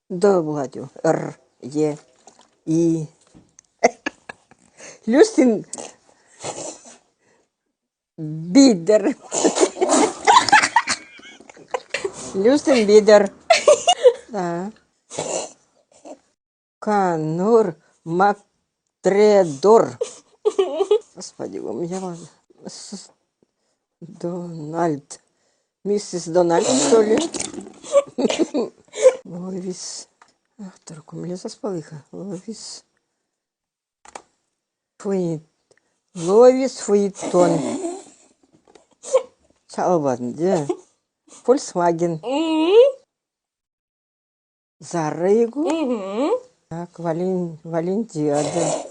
Д пулать Р, Е, И. Люсин Бидер. Люсин Бидер. Да. Канур Мактредор. Господи, у меня Дональд. Миссис Дональд, что ли? Ловис. Ах, только у меня заспалиха. Ловис. Фуи... Ловис Фуитон. Чалбанде. Фольксваген. Зарыгу. Так, Вален... Валентиада.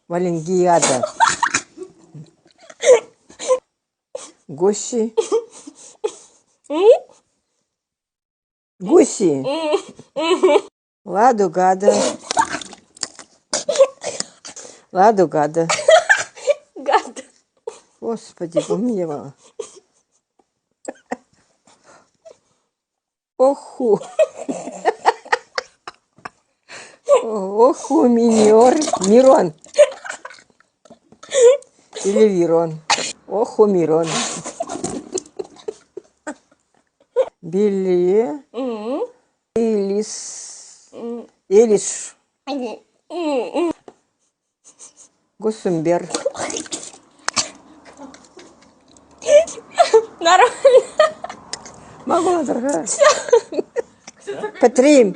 Валенгиада. Гуси. Гуси. Ладугада. Ладугада. Гада. Господи, помиловала. Оху. Оху, миньор. Мирон. Или Вирон. Оху, Мирон. Билли. Элис. Элиш. Гусумбер. Нормально. Могу. Петрим.